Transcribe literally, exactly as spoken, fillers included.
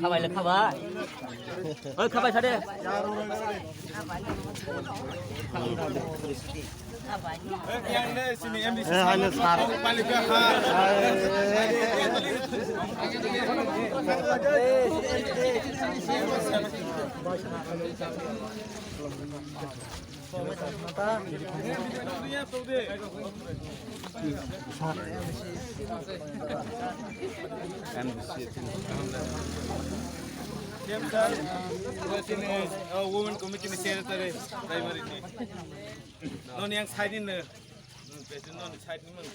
Khabai le khabai. Oi, khabai sade. Women committee ni secretary, primary ni. Noni yang side ni no. Noni side ni man.